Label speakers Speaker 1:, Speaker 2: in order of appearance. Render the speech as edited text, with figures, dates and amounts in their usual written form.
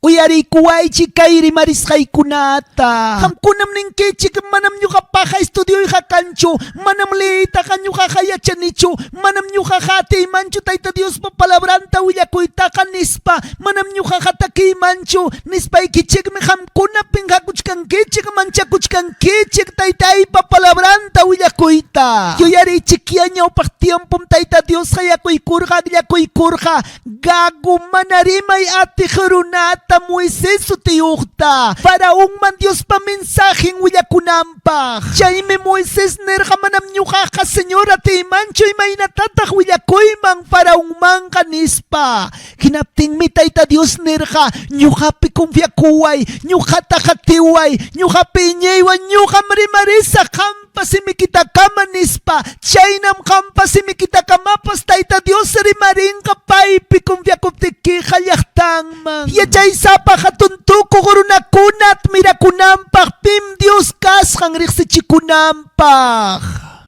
Speaker 1: Uyariykuwaychik kay rimarisqaykunata. Qamkunam ninkichik, Manam ñuqapaqqa estudioyqa kanchu, manam leeytaqa ñuqaqa yachanichu, manam ñuqaqa atiymanchu Tayta Diospa palabranta willakuytaqa nispa, manam ñuqaqa takiymanchu nispaykichikmi qamkuna pinqakuchkankichik, manchakuchkankichik Taytaypa palabranta willakuyta. Yuyariychikyá ñawpaq tiempom Tayta Diosqa yakuykurqa, akllakuykurqa Gagu mana rimay atiq runata Moisés sutiyuqta Faraonman Diospa mensajen willakunanpaq. Chaymi Moisés nirqa, Manam ñuqaqa Señor atiymanchu imaynatataq willakuyman Faraonmanqa, nispa. Hinaptinmi Tayta Dios nirqa, Ñuqapi confiakuway, ñuqata qatiway, ñuqapi iñiywan ñuqam rimarisaq qam qampa simikitakama nispa. Chaynam qampa simikitakamapas Tayta Dios rimarinqa paypi confiakuptikiqa llaqtanman. Yachaysapa hatun tukuq runakuna admirakunanpaq pim Dios kasqan riqsichikunanpaq.